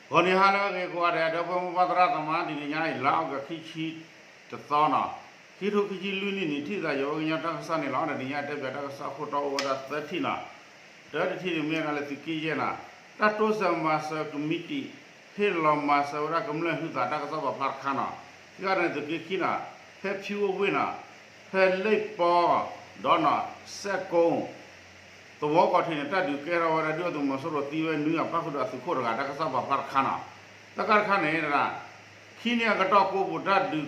ဂီၤနံၤဟါလၢအဂ့ၤကိးဂၤဒဲး ဒီပုၢ်ဝဲၢ်မုၢ်ဘၣ်သရၣ်သမါ တနံၤညါအံၤ လါအီကူး ခံဆံတသီနီၤ, ခံကထိခံဆံလွံၢ်နံၣ်န့ၣ် ထံၣ်သးယဝဲကညီတၢ်ကစီၣ်န့ၣ်လီၤ. တနံၤညါတဲပၠးတၢ်ကစီၣ်ခိၣ်တီအိၣ်ဝဲဒၣ်သၢထံၣ်နီၤ, တၢတထံၣ်န့ၣ်မ့ၢ်ဝဲဒၣ်လၢသုးက့ယဲၢ်နီၤ, တၢ်တိစၢၤမၤစၢၤကမံးတံာ် ဟ့ၣ်လီၤမၤစၢၤဝဲဒၣ်ကမျၢၢ်ဟုသးတၢ်ကစီၣ်ပာ်ဖျါတခါနီၤ, ခံဂၤန့ၣ်သုးက့ခံနီၤ, ဖဲဖၠူအဝ့ၢ်နီၤ, ဖဲလ့ၣ်ပီ ဒီးနီၤ စဲၣ်ကိ သဝီကီၢ်ထံးန့ၣ် တၢ်ဒုးကဲထီၣ်ဝဲဒၣ်ဒုၣ်ဒါသုးမီၤစိရိၤသံဝဲနွံဂၤ ပၣ်ဃုာ်ဒီးအသုးခိၣ်တဂၤ တၢ်ကစီၣ်ပာ်ဖျါတခါနီၤ, တၢ်ကၢ်တခါန့ၣ် ခံနံၣ်အကတီၢ်ကိးပူၤတၢ်ဒုး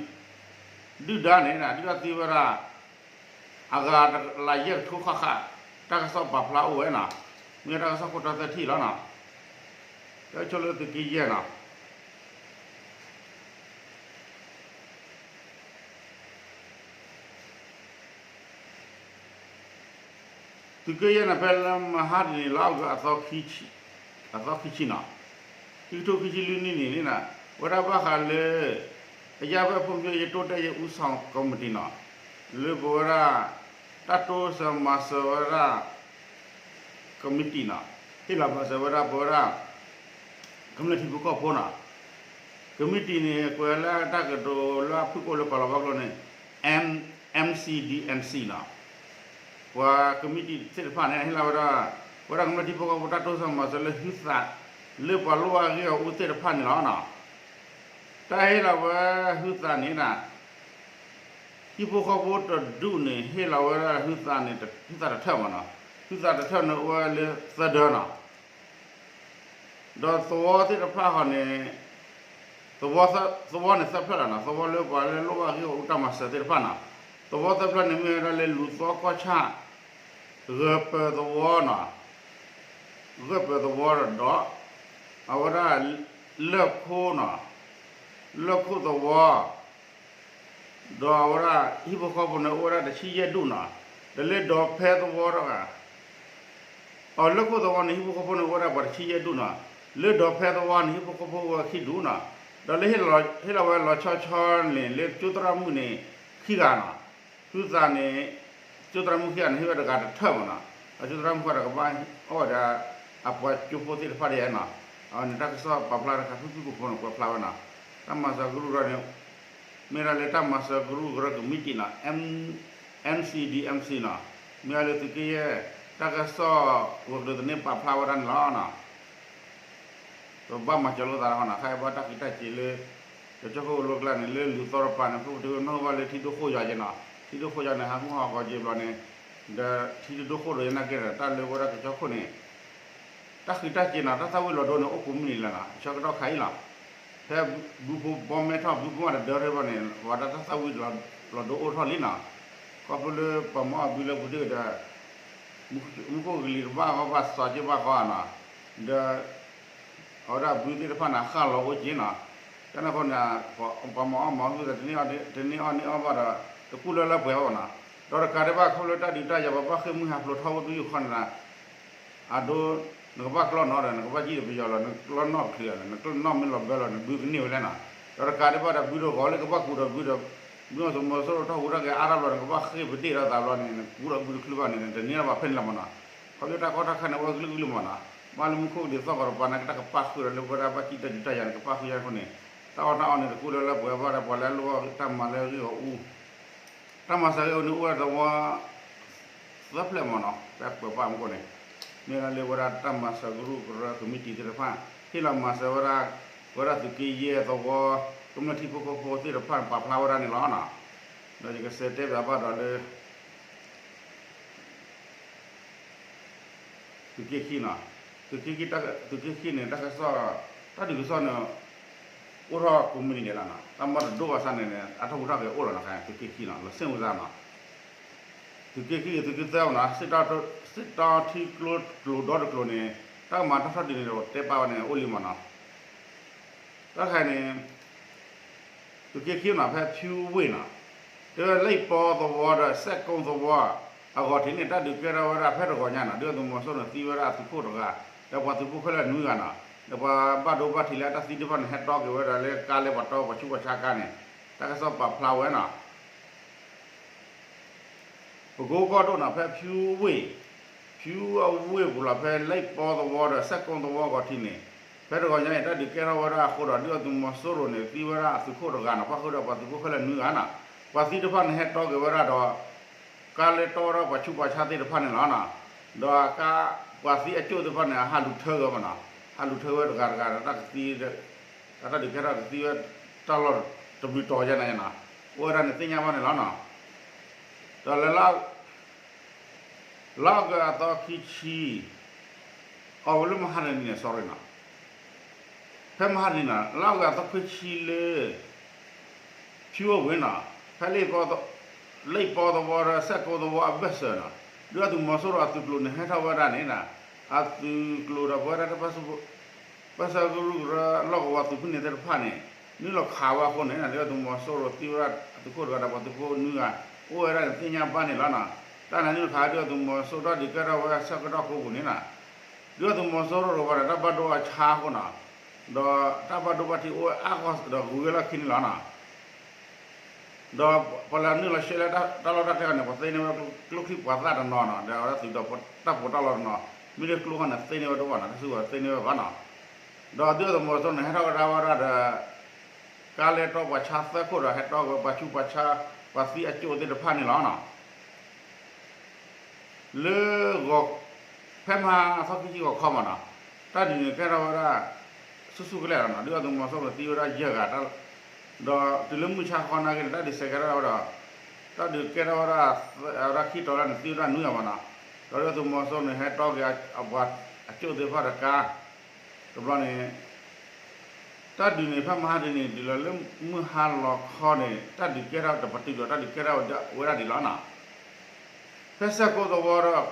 ဒုၣ်ဒါန့ၣ် ဒုၣ်ဒါသံဝဲဒၣ် အဂၤတကလးယဲၢ်ကထိဃၣ်ဃၣ် တၢ်ကစီၣ်ပာ်ဖျါအိၣ်ဝဲနီၤ, မ့ၢ်တၢ်ကစီၣ်ခိၣ်တီသၢထံၣ်လီၤနီၤ, တၢ်ဆိလၢသုးက့ယဲၢ်နီၤ သုးက့ယဲၢ်န့ၣ် ဖဲလါမဟါတနံၤ လါအီကူး အသီခံဆံနီၤ, ခံကထိခံဆံလွံၢ်နံၣ်န့ၣ် ဝဲဒၣ်ဘၣ်ဃးလၢ အရပ်ဘက်ဖွံ့ဖြိုးရေးတိုးတက်ရေးဦးဆောင်ကော်မတီနီၤ, လၢပဝဲဒၣ် တၢ်တိစၢၤမၤစၢၤဝဲဒၣ် ကမံးတံာ်နီၤ, ဟ့ၣ်လီၤမၤစၢၤဝဲဒၣ်ပဝဲဒၣ် ကမျၢၢ်ထံဖိကီၢ်ဖိနီၤ, ကမံးတံာ်န့ၣ် ကွဲးလၢတၢ်ကတိၤလၢအဖုၣ်ကိာ်လၢကီၢ်လီၤဘီကျိာ်န့ၣ် M- MCDMC နီၤ, ပှၤကမံးတံာ်သ့ၣ်တဖၣ်န့ၣ် ဟ့ၣ်လီၤဝဲဒၣ် ပဝဲဒၣ်ကမျၢၢ်ထံဖိကီၢ်ဖိတၢ်တိစၢၤမၤစၢၤလၢဟုသး လၢပှၤလိၣ်ဘၣ်ဂ့ၢ်အီၤအူသ့ၣ်တဖၣ်န့ၣ်လီၤနီၤ, တၢ်ဟ့ၣ်လီၤဝဲဟုသးန့ၣ်နီၤ ဟံၣ်ဖိဃီဖိတဒူၣ်န့ၣ် ဟ့ၣ်လီၤဝဲဒၣ်ဟုသးန့ၣ် ဟုသးတထၢၣ်မးနီၤ, ဟုသးတထၢၣ်န့ၣ်အိၣ်ဝဲလၢသၢဒၢနီၤ, ဒီးသဝီသ့ၣ်တဖၣ်ဃီန့ၣ် သဝီန့ၣ်သၢဖျၢၣ်လီၤနီၤ, သဝီလၢပှၤလၢလိၣ်ဘၣ်ဂ့ၢ်အီၤအူတၢ်မၤစၢၤသ့ၣ်တဖၣ်နီၤ, သဝီသၢဖျၢၣ်န့ၣ်မ့ၢ်ဝဲဒၣ်လၢလူၤသီကီၢ်ဆၣ် ဂၢၢ်ပၢၤသဝီနီၤ, ဂၢၢ်ပၢၤသဝီဒီး အဝဲဒၣ် လၢၢ်ခိၣ်နီၤ, လၢၢ်ခိၣ်သဝီ ဒီးအဝဲဒၣ်ဟံၣ်ဖိဃီဖိန့ၣ် အိၣ်ဝဲဒၣ်တဆံယဲၢ်ဒူၣ်နီၤ, ဒီးလၢဒီဖဲသဝီတဂၤ အလၢၢ်ခိၣ်သဝီန့ၣ် ဟံၣ်ဖိဃီဖိန့ၣ် အိၣ်ဝဲဒၣ်ပှၤတဆံယဲၢ်ဒူၣ်နီၤ, လၢဒီဖဲသဝီန့ၣ် ဟံၣ်ဖိဃီဖိအိၣ်ဝဲခံဒူၣ်နီၤ, ဒီးလၢဟ့ၣ်လီၤဝဲလီၤဆီဆီန့ၣ် လၢကၠိသရၣ်မုၣ်န့ၣ် ခံဂၤနီၤ, ဟုသးန့ၣ် ကၠိသရၣ်မုၣ်ခံဂၤန့ၣ် ဟ့ၣ်ဝဲတဂၤတထၢၣ်မးနီၤ, အကၠိသရၣ်မုၣ်ဃီဒီးကဘၣ်အီၣ်ဝဲဒၣ် အပှၤကၠိဖိသ့ၣ်တဖၣ်ဒ်နီၤ, အဝဲန့ၣ်တၢ်ကစီၣ်ပာ်ဖျါတခါ ဖုၣ်ဖုၣ်ကိာ်ဖိန့ၣ် ကွဲးဖျါဝဲနီၤ, တၢ်မၤစၢၤကရူၢ်ဒီးန့ၣ် မ့ၢ်ဒၣ်လၢတၢ်မၤစၢၤကရူၢ်ကရၢကမံးတံာ်နီၤ, M- MCDMC နီၤ, မ့ၢ်ဒၣ်လၢသုးက့ယဲၢ် တၢ်ကစီၣ်ဝဲၤကျိၤသန့ၣ်ပာ်ဖျါဝဲဒၣ်န့ၣ်လီၤနီၤ, ပဘၣ်မၤစၢၤလိာ်သးဟီနီၤ, ခါအံၤဘၣ်တၢ်ဃံးတၢ်စ့ၤလၢ ကစၢၢ်ခိၣ်လိၤကျါန့ၣ် လၢလူၤသီတပၤန့ၣ် ဖိပတ့ၤနီၣ်ဘၣ်လၢထံဒိၣ်ခိၣ်ယွၤက့နီၤ, ထံဒိၣ်ခိၣ်ယွၤန့ၣ် ဟးမုၢ်ဟးဂီၤက့ဘျီန့ၣ်, ဒီးထံဒိၣ်ခိၣ်ဒီးယနာ်က့ဒီး တၢ်လၢဝဲဒၣ်ကစၢၢ်ခိၣ်န့ၣ် တၢ်ဃံးတၢ်စ့ၤနီၤ, တၢ်သၣ်ဝံၤလီၤဒိန့ၣ် အိၣ်ကိးမုၢ်နံၤလၢၤနီၤ, ဆၢကတီၢ်ခါအံၤလီၤ, ဖဲဘုဖိဘီမဲထီၣ် ဘုဖိမးတဒၢထဲဘျီန့ၣ် ပှၤတၢ်သၣ်ဝံၤလီၤဒိအိၣ်ထီၣ်လံနီၤ, ခီဖျိလၢပှၤမၤအီၣ်ဘုလၢပူၤတ့ၢ်ဒီး မူခိၣ်ကလံၤတဘၣ်ဃီ ဘၣ်စီၤက့ဘၣ်ဃီနီၤ, ဒီး အဝဲဒၣ်ဘုသ့ၣ်တဖၣ်န့ၣ် ဃၣ်လီၤအိၣ်က့နီၤ, တၢ်န့ၣ်အဃိန့ၣ် ပှၤမၤအီၣ်မၤအီၣ်ဟုသး တန့ၢ်အီၣ်န့ၢ်အီဘၣ်ဒီး တကူၣ်လၢလၢပှဲၤဘၣ်နီၤ, ဒီးတကးဒံးဘၣ်ခီဖျိလၢတၢ်ဒုးတၢ်ယၤ ပှၤဘၣ်ဃ့ၢ်မှံဟးဖျိးထီၣ်အိၣ်ဒုးယခီန့ၣ် အဒိ နကဘၣ်ကျီနီၤဒီး နကဘၣ်ကံၣ်ဒီးပယီၤလီၤ, နကျီနီၣ်မ့ၢ်လီၤဘၢလီၤန့ၣ် ဘုကန့ၢ်ဝဲလဲၣ်နီၤ, ဒီးတကးဒံးဘၣ်ဒီး ဘုတဂီၤလၢကဘၣ်ကူးဒီးဘုဒီး ဘုမီၤစိရိၤထီၣ်ဟူးထီၣ်က့ၤအါထီၣ်ဘျီန့ၣ် ကဘၣ်ဃ့ၢ်ပတ့ၢ်ဒီးသးဘျီန့ၣ် နကူးဒီးဘုတချုးဘၣ်န့ၣ် တန့ၢ်ဘၣ်ဖဲန့ၣ်လီၤမးနီၤ, ခီဖျိတၢ်ကီတၢ်ခဲန့ၣ် ဝဲကလုာ်ကလုာ်မးနီၤ, ဘၣ်လၢမူခိၣ်ကလံၤသီၣ်ကီးတပၤန့ၣ် တၢ်ကပၣ်ဃုာ်ဒီးလၢပဝဲဒၣ်ဘၣ်ကံၣ်တၢ်ဒုးတၢ်ယၤန့ၣ် ကပၣ်ဃုာ်ယါအဃိန့ၣ် တၢ်အီၣ်တၢ်အီန့ၣ် တကူၣ်လၢလၢပှဲၤဘၣ်ဒီးပှၤလၢအလိၣ်တၢ်မၤလၢအဂ့ၢ်အီၤအူ တၢ်မၤစၢၤဂ့ၢ်အူန့ၣ် အိၣ်ဝဲသဝီ သၢဖျၢၣ်မးနီၤ, တၢ်ကွဲးပာ်မူခိၣ်န့ၣ် မ့ၢ်ဒၣ်လၢဝဲဒၣ်တၢ်မၤစၢၤကရူၢ်ကရၢကမံးတံာ်သ့ၣ်တဖၣ် ဟ့ၣ်လီၤမၤစၢၤဝဲဒၣ် ပဝဲဒၣ်သုးက့ယဲၢ်သဝီ ကမျၢၢ်ထံဖိကီၢ်ဖိသ့ၣ်တဖၣ်န့ၣ် ပာ်ဖျါဝဲဒၣ်န့ၣ်လီၤနီၤ, ဒီးယကစံးတဲပၠးဘၣ်ဒီးလၢ သုးက့ခံနီၤ, သုးက့ခံ သုးက့ခံန့ၣ် တၢ်ကစီၣ် တၢ်ဒုးကစီၣ်န့ၣ် အိၣ်ထီၣ်ကိးမုၢ်နံၤဒဲးလီၤနီၤ, တၢ်မၤတဒိၣ်ဘၣ်ဆၣ်န့ၣ်န့ၣ် အထီၣ်ဟူးထီၣ်က့ၤအိၣ်လီၤနီၤ, သုးက့ခံနီၤ လီၤစ့ၣ်ဝံသးနီၤ, သုးက့ခံ သုးက့သၢနီၤ စ့ၣ်တီထံကျိကျိၤဒီတကျိၤန့ၣ် တၢ်ကမၤတၢ်ထီၣ်ဒုးန့ၣ်ဒီး တဲပာ်ဝဲန့ၣ် အိၣ်လံမးနီၤ, တၢ်တခါအံၤန့ၣ် သုးက့ခံနီၤ ဖဲဖၠူဝ့ၢ်နီၤ, တဲဝဲလၢပီသဝီဒီးစဲၣ်ကိသဝီ အဂီၢ်ထံးန့ၣ် တၢ်ဒုးကဲထီၣ်ဝဲဒၣ် ဖဲတဂီၤညါနီၤ ဒုၣ်ဒါသုးမီၤစိရိၤန့ၣ် သံဝဲဒၣ်အသုးခိၣ်တဂၤ ဒီးပှၤသုးဖိခဲလၢာ်နွံဂၤနီၤ, ဒီးပှၤဘၣ်ဒိဘၣ်ထံးလၢအတၢ်သံတဖၣ်န့ၣ် ဟဲတီက့ၤဝဲဒၣ်လၢကါလၢပှၤတီပှၤဆူးပှၤဆါကါန့ၣ် တၢ်ကစီၣ်ပာ်ဖျါဝဲနီၤ ပကိကီၢ်ဒိၣ်နီၤ ဖဲဖၠူဝ့ၢ်, ဖၠူအဝ့ၢ်ပူၤလီၤ ဖဲလၢပီသဝီဒီးစဲၣ်ကိသဝီအဂီၢ်ထံးန့ၣ် ဖဲတဂီၤညါအံၤ တၢ်ဒုးကဲထီၣ်ဝဲဒၣ်အဃိဒီး ဒုၣ်ဒါသုးမီၤစိရိၤန့ၣ် သံဝဲဒၣ်အသုးခိၣ်တဂၤနီၤ, ပၣ်ဃုာ်ဒီးပှၤသုးဖိခဲလၢာ်နွံဂၤနီၤ, ပှၤသံတဖၣ်န့ၣ်ဟဲတီက့ၤဝဲဒၣ်ဒီး ကါလဲတီဒီးပှၤဆူးပှၤဆါသ့ၣ်တဖၣ်န့ၣ်လီၤနီၤ, ဒီးကါ ပှၤသံအကၠိၣ်သ့ၣ်တဖၣ်န့ၣ် အဟးလူၤထၢက့ၤဝဲမနီၤ, ဟးလူၤထၢဝဲတဂၤတဂၤဒီးတၢ်ကသံ တၢ်ဒုးကဲထီၣ်ကသံဝဲ တၢ်လီၢ်တဘျုးတီၤယဲၢ်နၤယဲၢ်နီၤ, အိၣ်ဝဲဒၣ်န့ၣ်သ့ၣ်ညါဘၣ်န့ၣ်လီၤနီၤ, ဒီးလၢ လါအီကူးအသီခံဆံ အဝဲလၢမဟါတနံၤန့ၣ် sorry နီၤ, ဖဲမဟါတနံၤနီၤ လါအီကူးအသီခွံဆံလၢ ဖၠူအဝ့ၢ်နီၤ, ဖဲလ့ၣ်ပီသဝီဒီးစဲၣ်ကိသဝီအဘၢၣ်စၢၤနီၤ, ဒုၣ်ဒါသုးမီၤစိရိၤအသုးကျိၤန့ၣ် ဟဲထီၣ်ဝဲဒၣ်န့ၣ် အသုးကျိၤဒီးပဝဲဒၣ်တၢ် ပၢဆှၢကရူၢ်ကရၢလီၢ်ကဝီၤသုးဖုန့ၣ်သ့ၣ်တဖၣ်န့ၣ် နုာ်လီၤခးဝဲအဃိန့ၣ် ဒုၣ်ဒါသုးမီၤစိရိၤသံဝဲဒၣ်အသုးခိၣ်တဂၤဒီးပှၤသုးဖိနွံဂၤ အိၣ်ဝဲဒၣ်န့ၣ်သ့ၣ်ညါဘၣ်န့ၣ်လီၤနီၤ, တၢ်န့ၣ်နုာ်လီၤခးဒုၣ်ဒါသုးမီၤစိရိၤတၢ်ဒုးကဲထီၣ်ဝဲဆၢကတီၢ်ကိးပူၤန့ၣ်နီၤ, ဒုၣ်ဒါသုးမီၤစိရိၤဝဲဒီး တၢ်ဘၣ်ဒိဘၣ်ထံးအဃိနီၤ, ဒီးတၢ်ဘၣ်ဒိဘၣ်ထံးအိၣ်ဝဲအါဂီၢ်ဒီးဂုၤဝဲလီၢ်ခံန့ၣ်လီၤနီၤ ဒီးပှၤလၢနုာ်လီၤရှဲလၢတၢ်လီၢ်တၢ်ကျဲန့ၣ် ပှၤသ့န့ၢ်ဝဲကျိချံမျိာ်သၣ်တနီၤနီၤ, ဒီးအဝဲဒၣ်သုးဒီးတၢ်ပီးတၢ်လီတနီၤ, မ့ၢ်လၢကျိခီန့ၣ်သ့န့ၢ်ဝဲတအိၣ်ဘၣ်နီၤ, တၢ်စုကဝဲၤသ့န့ၢ်ဝဲဘၣ်နီၤ, ဒီးဒုၣ်ဒါသုးမီၤစိရိၤန့ၣ် ဟဲထီၣ်ကဒါဝဲဒၣ်ဒီး ကါလဲတီပှၤဆါသၢခိၣ်ဒီး ဟဲတီက့ၤဝဲပှၤဆူးပှၤဆါ ပှၤသံအကၠိၣ်သ့ၣ်တဖၣ်န့ၣ်လီၤနီၤ လၢ ဖဲမဟါအသီခံဆံဂီၤခီမနီၤ, တၢ်ဒုးန့ၣ်ကဲထီၣ်ဝဲဒၣ် ဆူၣ်ဆူၣ်ကလဲာ်လီၤနီၤ, ဒုၣ်ဒါသုးမီၤစိရိၤသံဝဲဒၣ်ယဲၢ်ဂၤ, ဒီးတုၤလၢမုၢ်ဆါခီနာ်က့န့ၣ် တၢ်ဒုးစဲးကဲထီၣ်ဝဲဒီး တၢ်ဒုးကဲထီၣ်ဝဲဒၣ် အဝဲဒၣ်ခံတီၤလၢန့ၣ် သံဝဲဒၣ်နွံဂၤမနီၤ, ဒီးဒုၣ်ဒါသုးမီၤစိရိၤန့ၣ် ဟဲတီက့ၤအပှၤအကၠိၣ်သ့ၣ်တဖၣ်တကါ တဘျီန့ၣ် တၢ်ဒုးန့ၣ် ဖဲမဟါတနံၤ တုၤလီၤလၢမုၢ်ဟါလီၤခီန့ၣ် တၢ်ဒုးကဲထီၣ်တပတုာ်ဒီး တၢ်ဒုးကဲထီၣ်ဝဲဒၣ်ဒံးလီၤနီၤ, ဖဲစဲၣ်ကိသဝီဒီး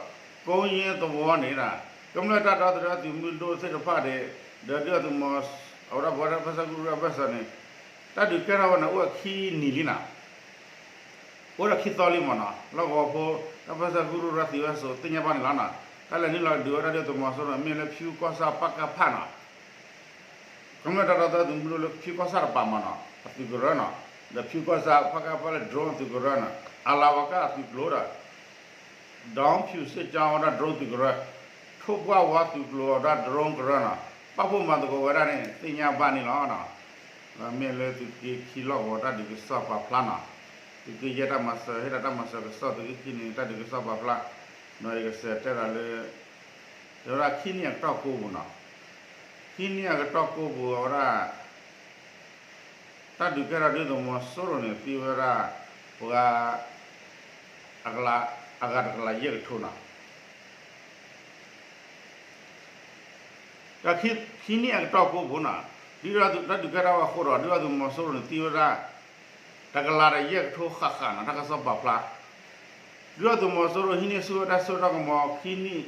ကိယ့သဝီန့ၣ် ကမျၢၢ်တၢ်ဒီသဒၢသုးမုၢ်ဒိၣ်သ့ၣ်တဖၣ်န့ၣ် ဒီးဒုၣ်ဒါသုးမီၤ အဝဲဒၣ်ပဝဲဒၣ်တၢ်ပၢဆှၢကရူၢ်ကရၢအဘၢၣ်စၢၤန့ၣ် တၢ်ဒုးကဲထီၣ်ဝဲန့ၣ် အိၣ်ဝဲခံနံၤလံနီၤ အိၣ်ဒီးခံသီလံမနီၤ, လီၢ်ကဝီၤဖိ တၢ်ပၢဆှၢကရူၢ်ကရၢသံဝဲစိၤသ့ၣ်ညါဘၣ်န့ၣ်လီၤနီၤ, တၢ်လဲၤနုာ်လီၤဒုးဝဲဒၣ်ဒုၣ်ဒါသုးမီၤစိရိၤန့ၣ် မ့ၢ်လၢဖၠူကီၢ်ဆၣ် ပကဖနီၤ, ကမျၢၢ်တၢ်ဒီသဒၢသုးမုၢ်ဒိၣ်လၢဖၠူကီၢ်ဆၣ်တပၤမနီၤ အသုးကရၢနီၤ, ဒီးဖၠူကီၢ်ဆၣ် ပကဖလၢ drone အသုးကရၢနီၤ, အလၤဝၤကၣ်အသုးကျိၤဒီး ဒီဖၠူစ့ၣ်ကၠီဝဲဒၣ် drone သုးကရၢ, ထိၣ်ပှၢ်ဝါသုးကျိၤဝဲဒၣ် drone ကရၢနီၤ, ပာ်ဖှိၣ်မၤသကိးဝဲဒၣ်န့ၣ် သ့ၣ်ညါဘၣ်န့ၣ်လီၤ. မ့ၢ်လၢသုးက့ခံလီၢ်ကဝီၤတၢ်ဒုးကစီၣ်ပာ်ဖျါနီၤ, သုးက့ယဲၢ်တၢ်မၤစၢၤ ဟ့ၣ်ဒီးတၢ်မၤစၢၤကစီၣ် သုးက့ခံန့ၣ် တၢ်ဒုးကစီၣ်ပာ်ဖျါ, ဒီးယကစးတဲဒီးလၢ တဲဝဲဒၣ်ခံနံၣ်အကတီၢ်ကိးပူၤနီၤ, ခံနံၣ်အကတီၢ်ကိးပူၤအဝဲဒၣ် တၢ်ဒုးကဲထီၣ်ဒုၣ်ဒါသုးမီၤစိရိၤန့ၣ် သံဝဲဒၣ် ပှၤ အဂၤတကလးယဲၢ်ကထိနီၤ, ဒီးခံနံၣ်အကတီၢ်ကိးပူၤနီၤ, ဒ်တၢ်ဒုးကဲထီၣ်ဝဲအဃိဒီး ဒုၣ်ဒါသုးမီၤစိရိၤန့ၣ်သံဝဲဒၣ် တကလးဒီးယဲၢ်ကထိဃၣ်ဃၣ်နီၤ တၢ်ကစီၣ်ပာ်ဖျါ, ဒုၣ်ဒါသုးမီၤစိရိၤဟံးန့ၢ်ဆူၣ်ဝဲတၢ်စိတၢ်ကမီၤခံနံၣ်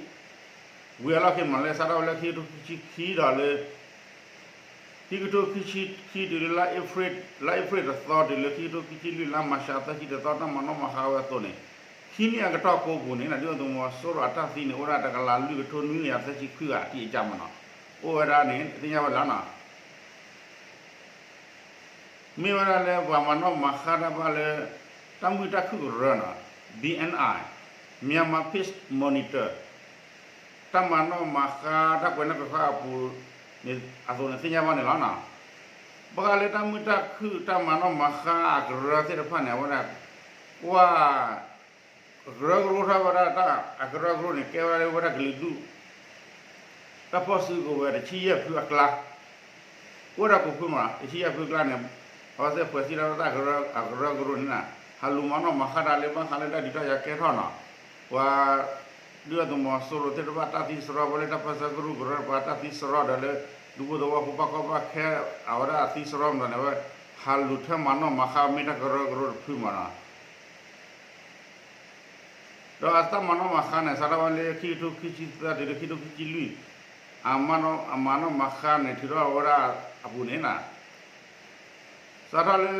ဝံၤအလီၢ်ခံမး လၢစးထီၣ်ဝဲလၢခံကထိခံဆံခံဒီးလၢ ခံကထိခံဆံခံတုၤလၢ လါအ့ဖြ့ၣ်တသီ တုၤလၢခံကထိခံဆံလွံၢ် လါမၢ်ၡးသၢဆံတသီ တၢ်မၤနီၣ်မၤဃါဝဲအသိးန့ၣ်, ခံနံၣ်အကတီၢ်ကိးပူၤန့ၣ် ဒုၣ်ဒါသုးမီၤစိရိၤအတၢ်သံန့ၣ် အိၣ်ဒၣ်တကလးလွံၢ်ကထိနွံကယၤသၢဆံခွံဂၤအတံၢ်အကၢ်မနီၤ, အိၣ်ဝဲဒၣ်န့ၣ် သ့ၣ်ညါဝဲလီၤနီၤ. မ့ၢ်ဝဲဒၣ်လၢပှၤမၤနီၣ်မၤဃါတၢ်ဘၣ်လၢ တၢ်မုာ်တၢ်ခုၣ်ကရၢနီၤ, B N I, Myanmar Peace Monitor, တၢ်မၤနီၣ်မၤဃါတၢ်ကွဲးနီၣ်ကွဲးဃါအပူၤန့ၣ် အသိးန့ၣ်သ့ၣ်ညါဘၣ်န့ၣ်လီၤနီၤ. ဘၣ်ဃးလၢတၢ်မုာ်တၢ်ခုၣ်တၢ်မၤနီၣ်မၤဃါအကရၢသ့ၣ်တဖၣ်န့ၣ် အဝဲဒၣ် ကွၢ် ကရၢကရိထီၣ်ဝဲဒၣ်တၢ် အကရၢကရိန့ၣ် ကဲဝဲဒၣ်လၢဝဲဒၣ်ကလုာ်ဒူၣ် တၢ်ဖီၣ်စုကဝဲၤတဆံယဲၢ်ဖုအကျါ, အိၣ်ဝဲဒၣ်ကိးဖုမး တဆံယဲၢ်ဖုအကျါန့ၣ် အဝဲသ့ၣ်ဖှဲးစံးထီၣ်ဝဲဒၣ်အကရၢကရိန့ၣ်နီၤ, ဟးလူၤမၤနီၣ်မၤဃါတၢ်လၢဘၣ်ဃးလၢတၢ်ဒုးတၢ်ယၤကဲထီၣ်နီၤ, ပှၤ ဒုၣ်ဒါသုးမီၤစိရိၤသ့ၣ်တဖၣ်တၢ်သံစရီ ပှၤလၢတၢ်ပၢဆှၢကရူၢ်ကရၢပှၤတၢ်သံစရီဒီးလၢ ဒူဖိသဝီဖိဘၣ်ကီဘၣ်ခဲ အဝဲဒၣ်အသံစရီမးန့ၣ် အဝဲဟးလူၤထၢမၤနီၣ်မၤဃါမ့ၢ်တၢ်ကရၢကရိတဖုမးနီၤ. ဒီးအတၢ်မၤနီၣ်မၤဃါန့ၣ် စးထီၣ်ဝဲလၢခံကထိခံဆံသၢတုၤလၢခံကထိခံဆံလွံၢ် အမၤနီၣ်မၤဃါန့ၣ် ထုးထီၣ်ဝဲဒၣ်အပူၤန့ၣ်နီၤ, စးထီၣ်လၢ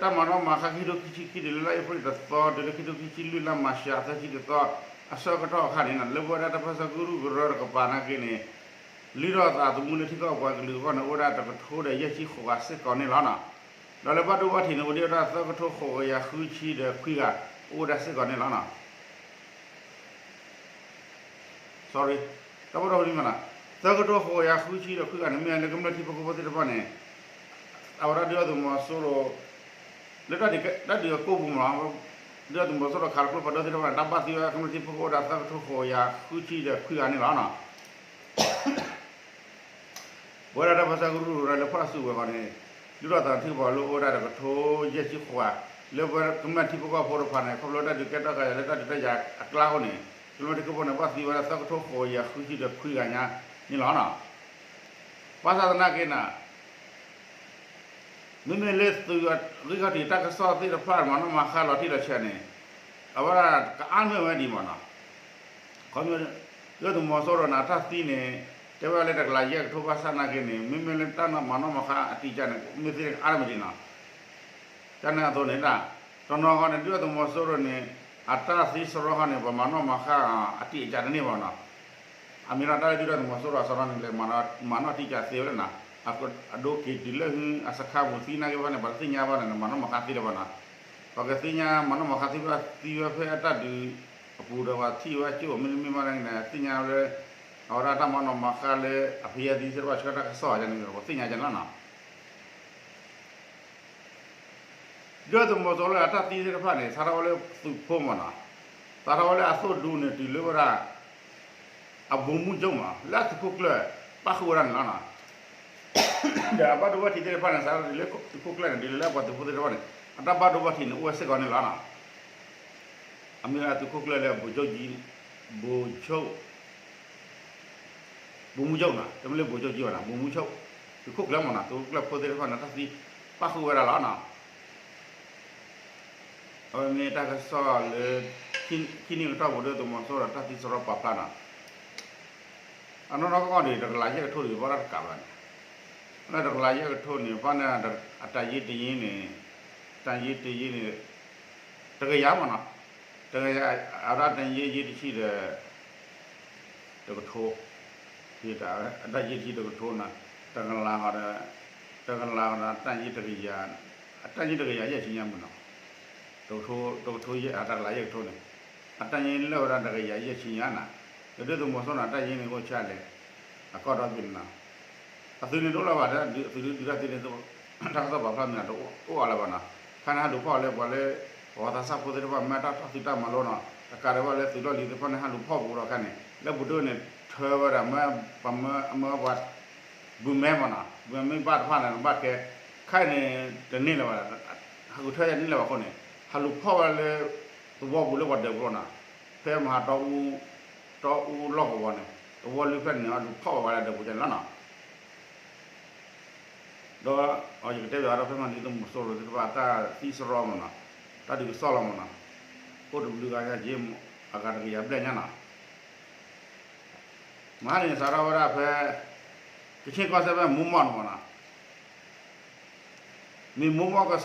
တၢ်မၤနီၣ်မၤဃါခံကထိခံဆံခံတုၤလၢလါအ့ဖြ့ၣ်တသီ တုၤလၢခံကထိခံဆံလွံၢ်လါမၢ်ၡးသၢဆံတသီ အဆၢကတီၢ်အခါန့ၣ်နီၤ လၢပဝဲဒၣ်တၢ်ပၢဆှၢကရူၢ်ကရၢတကပၤနာ်က့န့ၣ် လုၢ်ထီၣ်သးသမူလၢထံကီၢ်ပှၤကလုာ်အဂီၢ်န့ၣ် အိၣ်ဝဲဒၣ်တကထိဒီးယဲၢ်ဆံဃိးဂၤစ့ၢ်ကီးန့ၣ်လီၤနီၤ. ဒီးလၢဘၣ်ဒိဘၣ်ထံးန့ၣ် အိၣ်ဒံးဝဲဒၣ်သၢကထိဃိးကယၤဃုဆံဒီးခွံဂၤ အိၣ်ဝဲဒၣ်စ့ၢ်ကီးန့ၣ်လီၤနီၤ. Sorry, တၢ်ဘၣ်ဒိဘၣ်ထံးမနီၤ, သၢကထိဃိးကယၤဃုဆံဒီးခွံဂၤန့ၣ် မ့ၢ်လၢကမျၢၢ်ထံဖိကီၢ်ဖိသ့ၣ်တဖၣ်န့ၣ် အဝဲဒၣ်ဒုၣ်ဒါသုးမီၤစိရိၤ လၢတၢ်ဒုးအကိာ်ပူၤမး ဒုၣ်ဒါသုးမီၤစိရိၤခးလီၤကျိဖးဒိၣ်သ့ၣ်တဖၣ်န့ၣ် တၢ်ဘၣ်သံဝဲကမျၢၢ်ထံဖိကီၢ်ဖိဒၣ်သၢကထိဃိးကယၤဃုဆံဒီးခွံဂၤန့ၣ်လီၤ. ပဝဲဒၣ်တၢ်ပၢဆှၢကရူၢ်ကရၢလၢဖီၣ်တၢ်စုကဝဲၤဃီန့ၣ် ဒုၣ်ဒါသုးထံကပီၤလၢအိၣ်ဝဲဒၣ်တကထိယဲၢ်ဆံဃိးဂၤ လၢပဝဲကမျၢၢ်ထံဖိကီၢ်ဖိတဖၣ်န့ၣ် ခီဖျိတၢ်ဒုးကဲထီၣ်ကယၤလၢတၢ်ဒုးတၢ်ယၤအကျါအဃိန့ၣ် ကမျၢၢ်ထံဖိကီၢ်ဖိန့ၣ် ဘၣ်သံဝဲဒၣ်သၢကထိဃိးကယၤဃုဆံဒီးခွံဂၤညါန့ၣ်လီၤ. ဘၣ်ဆၣ်သနာ်က့န့ၣ် မ့မ့ၢ်လၢသုးဂံၢ်ခီၣ်ထံးတၢ်ကစီၣ်သ့ၣ်တဖၣ် မၤနီၣ်မၤဃါလီၤတံၢ်လီၤဆဲးန့ၣ် အဝဲဒၣ်ကအါမ့ၢ်ဝဲဒံးမးနီၤ. ခီ ဒုၣ်ဒါသုးမီၤစိရိၤန့ၣ် အတၢ်သံန့ၣ် တဲဝဲလၢတကလးယဲၢ်ကထိဘၣ်ဆၣ်သနာ်က့န့ၣ် မ့မ့ၢ်လၢတၢ်မၤနီၣ်မၤဃါအတံာ်ကၢန့ၣ် မ့ၢ်သ့န့ၣ်ကအါတမံၤဒံးနီၤ. ကန့ၣ်အသိးန့ၣ် တနီၤဃီန့ၣ် ဒုၣ်ဒါသုးမီၤစိရိၤန့ၣ် အတၢ်သံစရီဃီန့ၣ် ပှၤမၤနီၣ်မၤဃါအတံာ်အကၢတန့ၢ်ဘၣ်နီၤ. အမ့ၢ်ဒၣ်တၢ်လၢဒုၣ်ဒါသုးမီၤစိရိၤအစရီန့ၣ် လဲၤမၤနီၣ်တံာ်ကၢသ့ဝဲလၢနီၤ. အဒိက့ၤတုၤလၢဟုအစခါပူၤသံနာ်က့ဘၣ်န့ၣ် ပှၤတသ့ၣ်ညါဘၣ်န့ၣ် မၤနီၣ်မၤဃါသ့လၢၤဘၣ်နီၤ. ပှၤကသ့ၣ်ညါမၤနီၣ်မၤဃါသ့ဘၣ် သံဝဲဖဲအတၢ်ဒုးအပူၤဒီး ပှၤထံၣ်ဝဲကၠိမ့ၢ်တမ့ၢ်ဘၣ်န့ၣ် သ့ၣ်ညါလၢ အဝဲဒၣ်တၢ်မၤနီၣ်မၤဃါလၢအဖံအသံသ့ၣ်တဖၣ်ဆှၢတၢ်ကစီၣ်န့ၣ် ပှၤသ့ၣ်ညါကန့ၣ်လီၤနီၤ. ဒုၣ်ဒါသုးမီၤစိရိၤလၢအတၢ်သံသ့ၣ်တဖၣ်န့ၣ် စးထီၣ်ဝဲလၢသုးဖိမးနီၤ. စးထီၣ်ဝဲလၢအသိၣ်ဒူန့ၣ် တုၤလၢဝဲဒၣ် အဗိုလ်မှူးချုပ်မး လၢအသုးခိၣ်ကျၢၢ် ပၣ်ဃုာ်ဝဲဒၣ်န့ၣ်လီၤနီၤ. ဒီးအဘၣ်ဒိဘၣ်ထံးသ့ၣ်တဖၣ်န့ၣ် စးထီၣ်တုၤလၢသုးခိၣ်ကျၢၢ်န့ၣ် တုၤလၢလၢပှၤသုးဖိသ့ၣ်တဖၣ်န့ၣ် အတၢ်ဘၣ်ဒိဘၣ်ထံးန့ၣ် အိၣ်ဝဲစ့ၢ်ကီးန့ၣ်လီၤနီၤ. အမ့ၢ်ဝဲဒၣ်သုးခိၣ်ကျၢၢ်လၢ ဗိုလ်ချုပ်ကြီး ဗိုလ်ချုပ် ဗိုလ်မှူးချုပ်နီၤ တမ့ၢ်လၢ ဗိုလ်ချုပ်ကြီးဘၣ်နီၤ ဗိုလ်မှူးချုပ် သုးခိၣ်ကျၢၢ်မးနီၤ သုးခိၣ်ကျၢၢ်ဖိသ့ၣ်တဖၣ်န့ၣ် တၢ်သံပၣ်ဃုာ်ဝဲဒၣ်လီၤနီၤ. အဝဲမ့ၢ်တၢ်ကစီၣ်လၢ ခံနံၣ်ကတီၢ်ပူၤ ဒုၣ်ဒါသုးမီၤစိရိၤဒီးတၢ်သံစရီပာ်ဖျါနီၤ. အနီၢ်နီၢ်ကီၢ်ကီၢ်န့ၣ် တကလးယဲၢ်ကထိန့ၣ် ဘၣ်တၢ်တကးဘၣ်န့ၣ်, လၢတကလးယဲၢ်ကထိန့ၣ် ဘၣ်န့ၣ် အတၢ်ယ့တယ့န့ၣ်, တၢ်ယ့တယ့န့ၣ် တကယၤမးနီၤ, တကယၤ အဝဲဒၣ်တၢ်ယ့ယ့တဆံဒီး တကထိ, အတၢ်ယ့တဆံတကထိနီၤ, တကလးဃီဒီး တကလးဃီဒီး အတၢ်ယ့တကယၤ, အတၢ်ယ့တကယၤယဲၢ်ဆံညါမးနီၤ, တကထိ, တကထိယဲၢ် အတကလးယဲၢ်ကထိန့ၣ်, အတၢ်ယ့လၢာ်ဝဲဒၣ်တကယၤယဲၢ်ဆံညါနီၤ, ဒီးဒုၣ်ဒါသုးမီၤစိရိၤန့ၣ် အတၢ်ယ့န့ၣ်အိၣ်ဆံးလဲၣ်, အကီၢ်ဒီဘ့ၣ်န့ၣ်နီၤ, အသုးန့ၣ်တအိၣ်လၢၤဘၣ်, အသုးဒုးတၢ်သ့န့ၣ် တၢ်ကစီၣ်ပာ်ဖျါမ့ၢ်တအိၣ်အါလၢၤဘၣ်နီၤ, ခါန့ၣ်ဟးလူၤဖီၣ်လၢပှၤလၢ ပှၤသးစၢ်ဖိသ့ၣ်တဖၣ် မ့ၢ်တၢ်တၢ်သုးတၢ်မၤလိနီၤ, တကးဒံးဘၣ်လၢသုးလီၢ်လံၤသ့ၣ်တဖၣ်န့ၣ် ဟးလူၤဖီၣ်ဘူးဒီးခါန့ၣ် လၢပူၤဒိၣ်န့ၣ် ထၢဝဲဒၣ် မ့ၢ်ပှၤမၢပှၤ ဘုမဲမးနီၤ, ဘုမဲဘၣ်တဖၣ်န့ၣ် ဘၣ်ကဲ, ခဲအံၤန့ၣ် တန့ၢ်လၢၤဘၣ်, ဟးဂူာ်ထၢယဲၢ်တန့ၢ်လၢၤဘၣ်အဃိန့ၣ် ဟးလူၤဖီၣ်ဝဲလၢ သဝီပူၤလၢပှၤဒၢးပျီနီၤ, ဖဲမဟါ တီအူလီၢ်ကဝီၤန့ၣ် သဝီလၢဖျၢၣ်န့ၣ် ဟးလူၤဖီၣ်ဝဲဒၣ်ဒီးပူၤန့ၣ်လီၤနီၤ. ဒီးယကတဲဘၣ်ဒီး ဖဲမဟါန့ၣ် ဒုၣ်ဒါသုးမီၤစိရိၤသ့ၣ်တဖၣ် တၢ်သံစရီမးနီၤ, တၢ်ဒုးကစီၣ်လီၤမးနီၤ, အိၣ်တဘျုးဂၤညါက့ အဂၤတကယၤဘျဲၣ်ညါနီၤ. မဟါန့ၣ် စးထီၣ်ဝဲဒၣ်ဖဲ ကခ့ၣ်ကီၢ်စဲၣ်ဖဲမိၢ်မီၢ်န့ၣ်မးနီၤ, မ့ၢ်မိၢ်မီၢ်,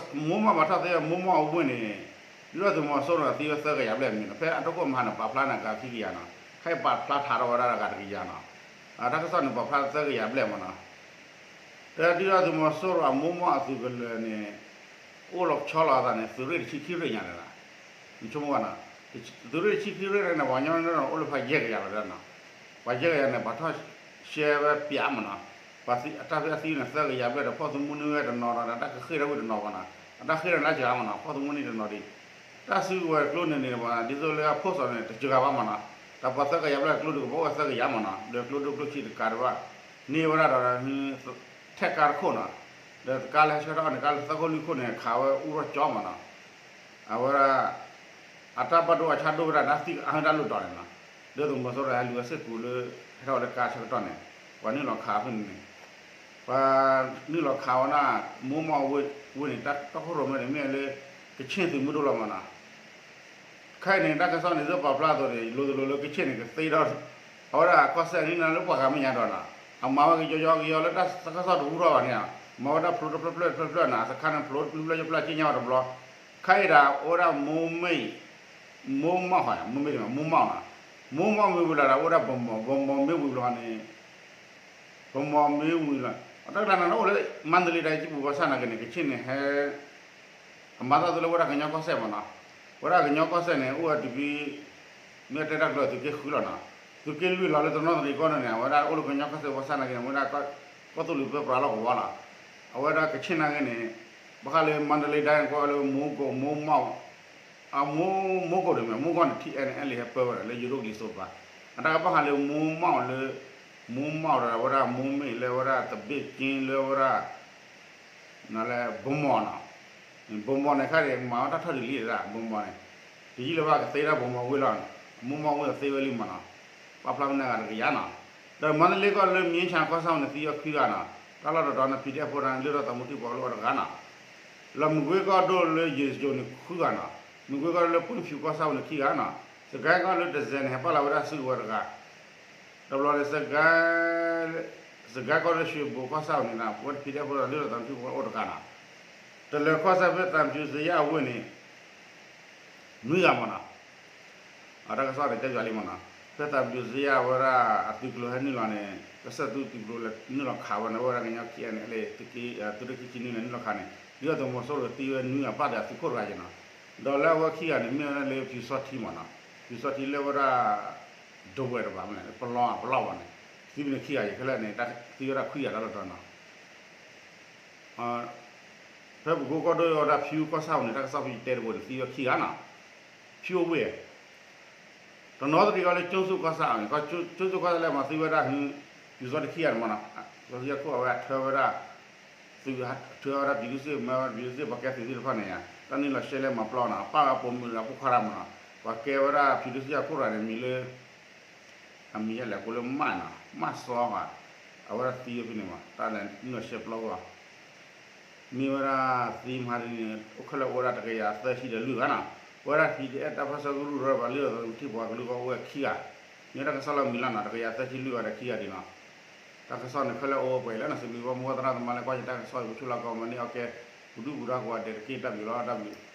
မိၢ်မီၢ်ဘၣ်ထီၣ်သ့ မိၢ်မီၢ်အဝ့ၢ်န့ၣ် ဒုၣ်ဒါသုးမီၤစိရိၤန့ၣ် သံဝဲသၢကယၤဘျဲၣ်မးနီၤ, ဖဲအတၢ်ကိၢ်မဟါန့ၣ် ပာ်ဖျါန့ၣ် အဂၤခံကယၤနီၤ, ခဲအံၤပာ်ဖျါထီၣ်ဝဲဒၣ်အဂၤတကယၤနီၤ, တၢ်ကစီၣ်န့ၣ် ပာ်ဖျါသၢကယၤဘျဲၣ်မးနီၤ. တဲဒုၣ်ဒါသုးမီၤစိရိၤအမိၢ်မီၢ်အသုးကလၢၤန့ၣ် အိၣ်လီၤဆီလီၤအသးန့ၣ် သုးရ့ၣ်တဆံခံရ့ၣ်ညါန့ၣ်လီၤ. နဆိကမိၣ်ဘၣ်နီၤ, သုးရ့ၣ်တဆံခံရ့ၣ်န့ၣ် ပှၤကညီန့ၣ်အိၣ်လၢပှၤယဲၢ်ကယၤလီၤနီၤ, ပှၤယဲၢ်ကယၤန့ၣ် ပှၤထီၣ်ရှဲဝဲပျးမးနီၤ, ပှၤအတၢ်ဖဲအသံန့ၣ် သၢကယၤဘျဲၣ်ဒီး ဖီၣ်သမူန့ၢ်ဝဲတနီၤဒီး တၢ်ကဃ့ၢ်ထီၣ်ဝံၤတနီၤဘၣ်နီၤ, အတၢ်ဃ့ၢ်ထီၣ်န့ၣ်လၢစှၤမးနီၤ, ဖီၣ်သမူန့ၢ်တနီၤဒံး, တၢ်စုကဝဲၤကျိန့ၣ်န့ၣ် ဒ်သိးလၢအဖိစီၤန့ၣ် တစှၤဘၣ်မးနီၤ, တၢ်ပှၤသၢကယၤဘျဲၣ်ကျိဒုးကဘၣ်အိၣ်ဝဲသၢကယၤမးနီၤ, ဒီးကျိဒိၣ်ကျိဆံးတကးဒံးဘၣ်, န့ၢ်ဝဲဒၣ်ဒီး ထဲကါတခိၣ်နီၤ, ဒီးကါလၢဟဲဆှၢထီၣ်န့ၣ် ကါလၢသၢခိၣ်လွံၢ်ခိၣ်န့ၣ် ခးဝဲအူထီၣ်ကၠီမးနီၤ, အဝဲဒၣ် အတၢ်ဘၣ်ဒိဘၣ်ထံးဒိၣ်ဝဲဒၣ် တၢ်သံအါဟုတၢ်လိၣ်ဒီးန့ၣ်နီၤ, ဒုၣ်ဒါသုးမီၤစိရိၤဟဲလူၤဝဲစ့ၢ်ကီးလၢ ဟဲထီၣ်ဝဲလၢကါဆၢကတီၢ်န့ၣ်, ပှၤနုာ်လီၤခးဖဲန့ၣ်န့ၣ်, ပှၤနုာ်လီၤခးဝဲဒၣ် မိၢ်မီၢ်ဝ့ၢ်န့ၣ် တၢ်တီခိၣ်ရိၣ်မဲန့ၣ် မ့ၢ်လၢ ကခ့ၣ်သုးမုၢ်ဒိၣ်လီၤမးနီၤ. ခဲအံၤန့ၣ် တၢ်ကစီၣ်န့ၣ် သုပာ်ဖျါအသိးန့ၣ် လိၤတလိၤလၢကခ့ၣ်န့ၣ် ကသ့ဒီး အဝဲဒၣ်ကီၢ်စဲၣ်န့ၣ်လၢပှၤဂၤမဲာ်ညါဒီးနီၤ, အမၤဝဲကယီကယီကယီလၢတၢ်ကစီၣ်တဟူထီၣ်ဘၣ်န့ၣ်, မၤဝဲဒၣ်ဖျိတဖျၢၣ်ဖျၢၣ်တဖျၢၣ်ဖျၢၣ်န့ၣ် အစခါန့ၣ်ဖျိတဖျၢၣ်ဖျၢၣ် က့ညါဝဲတဘျီ, ခဲအံၤဒၣ် အိၣ်ဝဲဒၣ်မိၢ်မ့ၢ် မိၢ်မီၢ်ဟီ မိၢ်မ့ၢ် မိၢ်မီၢ်နီၤ, မိၢ်မီၢ်မ့ၢ်ဝံၤလီၤဒီး အိၣ်ဒၣ်ဗမီၢ်, ဗမီၢ်မ့ၢ်ဝံၤလီၤန့ၣ်, ဗမီၢ်မ့ၢ်ဝံၤလီၤ, အတၢ်ကလၢန့ၣ် အိၣ်လၢမန္တလေးတိုင်းကပူၤဘၣ်ဆၣ်နာ်က့န့ၣ် ကခ့ၣ်န့ၣ်ဟဲ အမၤတၢ်သိးလၢဝဲဒၣ်ကညီကီၢ်စဲၣ်မးနီၤ, ဝဲဒၣ်ကညီကီၢ်စဲၣ်န့ၣ် အိၣ်ဝဲတဘ့ၣ် မ့ၢ်တဲတၢ်ကျၢၤသုးက့ဃုလီၤနီၤ, သုးက့လွံၢ်လီၤလၢတနီသရံၣ်ကီၢ်န့ၣ်န့ၣ် အဝဲဒၣ်အိၣ်လၢကညီကီၢ်စဲၣ်ဘၣ်ဆၣ်နာ်က့န့ၣ် အဝဲဒၣ် ကီၢ်သူလ့ၤပၢပြးလီၢ်ကဝီၤလီၤ. အဝဲဒၣ်ကဆ့ၣ်နာ်က့န့ၣ် ဘၣ်ဃးလၢ မန္တလေးတိုင်း ကိးလၢ မိုးကုတ် မိုးမောက် အ မိုး မိုးကုတ်န့ၣ်မ့ၢ် မိုးကုတ်န့ၣ် ထံအဲၣ်န့ၣ် အဲၣ်လံဟဲပၢဝဲဒၣ်လၢယိၤဒိၣ်ကလံၤစိးတပၤ, အတၢ်ကဘၣ်ဃးလၢ မိုးမောက် လၢ မိုးမောက် ဒီးအဝဲဒၣ် မိုးမိတ် လၢအဝဲဒၣ် သပိတ်ကျင်း လၢအဝဲဒၣ် နလၢ ဗန်းမော်နီၤ, ဗန်းမော်န့ၣ်ခါန့ၣ် မၤဝဲတၢ်ထီၣ်ဒ်လံဒၣ် ဗန်းမော်န့ၣ်, တယံာ်လၢၤဘၣ်ကသ့ဝဲဒၣ် ဗန်းမော်ဝ့ၢ်လီၤ, မိုးမောက်ဝ့ၢ်သ့ဝဲလံမးနီၤ, ပာ်ဖျါမနုၤဂၤတကယၤနီၤ, ဒီးမန္တလေးကီၢ်လၢ မြင်းခြံ ကီၢ်ဆၣ်န့ၣ် သံဝဲခွံဂၤနီၤ, တၢ်လီၢ်တတီၤန့ၣ် ပံၤဒဲၣ်ဖိန့ၣ် လုၢ်ထီၣ်သးမူထံဖိလၢအိၣ်တဂၤနီၤ, လီၤမကွ့ကီၢ်ဒိၣ်လၢယ့ၣ်စကၠိၤန့ၣ် ဃုဂၤနီၤ, မကွ့ကီၢ်ဒိၣ်လၢ ပုၢ်ဖၠူး ကီၢ်ဆၣ်န့ၣ် ခံဂၤနီၤ, စကဲကီၢ်လၢ တစဲးန့ၣ် ဟဲပာ်လီၤဝဲဒၣ်စုကဝဲၤတဂၤ တဘျီန့ၣ် စကဲကီၢ်လၢ ရွှေဘိုကီၢ်ဆၣ်န့ၣ် ပဝဲ ပံၤဒဲၣ်ဖိန့ၣ် လုၢ်ထီၣ်သးမူထံဖိအိၣ်တဂၤနီၤ, တလၢၤကီၢ်ဆၣ်ဖဲ သံဖြူဇရပ် အဝ့ၢ်န့ၣ် နွံဂၤမးနီၤ, တၢ်ကစီၣ်န့ၣ် တဲပၠးလံမးနီၤ, ဖဲ သံဖြူဇရပ် အဝဲဒၣ်အသုးကျိၤဟဲနုာ်လီၤန့ၣ် ကစၢၢ်သူသုးကျိၤလဲၤနုာ်လီၤခးဝဲန့ၣ် အဝဲဒၣ်ကညီခံဂၤန့ၣ် အဲၣ်လၢ သုးရ့ၣ်ခံဆံနွံန့ၣ် နုာ်လီၤခးန့ၣ် ဒုၣ်ဒါသုးမီၤစိရိၤသံဝဲနွံဂၤ ပာ်ဒီးအသုးခိၣ်တဂၤယဲနီၤ, ဒီးလၢအဝဲခံဂၤန့ၣ် မ့ၢ်ဝဲဒၣ်လၢ ဖၠူးစီထံမးနီၤ, ဖၠူးစီထံလၢအဝဲဒၣ် ဒဝဲၢ်တဘၣ်မ့ၢ် ပလီၢ် ပလီၢ်ဝဲန့ၣ် သံဝဲန့ၣ်ခံဂၤယဲခဲလၢာ်န့ၣ် သံဝဲဒၣ်ခွံဂၤတၢ်လီၢ်တတီၤနီၤ ဖဲပကိကီၢ်ဒိၣ်ဝဲဒၣ် ဖၠူးကီၢ်ဆၣ်အံၤန့ၣ် တၢ်ကစီၣ်ဖဲယတဲတဘိန့ၣ် သံဝဲခံဂၤနီၤ, ဖၠူးအဝ့ၢ် တနီသရံၣ်ကီၢ်လၢ ကၠိၣ်စူၣ်ကီၢ်ဆၣ်အံၤန့ၣ် ကၠိၣ်စူၣ်ကီၢ်ဆၣ်လၢမၤသံဝဲဒၣ် ဖၠူးစီထံခံဂၤန့ၣ်မးနီၤ, ကၠိၣ်စူၣ်ကီၢ်ဆၣ်အဝဲအထၢဝဲဒၣ် သုး ထုးဝဲဒၣ် ပြည်သူ့စစ် မၤဝဲ ပြည်သူ့စစ် ပှၤကဲသုးသ့ၣ်တဖၣ်န့ၣ်ဧါ တၢ်နုာ်လီၤရှဲလဲမၤပျီနီၤ ပာ်ဝဲပိာ်မုၣ်ဒီးဖိခွါတၢ်မးနီၤ, ပှၤကဲဝဲဒၣ် ပြည်သူ့စစ် အခိၣ်တဂၤန့ၣ် မံၤလၢ အမံၤယဲလဲၣ် ကိးလၢမၢ်နီၤ မၢ်စီဘၣ်, အဝဲဒၣ်သံဝဲဖဲန့ၣ်မး တၢ်လဲၤနုာ်လီၤရှဲပျီဝဲ မ့ၢ်ဝဲဒၣ်သံမဟါတနံၤန့ၣ် အိၣ်ခဲလၢာ်အိၣ်ဝဲဒၣ်တကယၤသၢဆံဒီးလွံၢ်ဂၤနီၤ, ပဝဲဒၣ် ပီၣ်ဒဲၣ် တၢ်ပၢၢ်ဆၢကရူၢ်ဒီးပှၤလုၢ်ထီၣ်သးမူထံဖိကလုာ်ကီၢ်အိၣ်ဝဲခံဂၤ, မ့ၢ်တၢ်ကစီၣ်လၢအမံၤလီၤနီၤ တကယၤသၢဆံလွံၢ်ဂၤဒီးခံဂၤဒံးနီၤ, တၢ်ကစီၣ်န့ၣ်ခဲလၢာ်အိၣ်ဝဲပှဲၤလၢနီၤ စံးဘျုးဘၣ်မိၢ်ပၢ်သရၣ်သမါလၢကွၢ်ယတၢ်ကစီၣ်အံၤ ပဆူၣ်လၢကီၢ်မၤန့ၢ်အီၣ်ကဲ ပဒုၣ်ပဒါကိးဂၤဒဲးတက့ၢ် တၢ်ဘျုးလီၤ တၢ်ဘျုး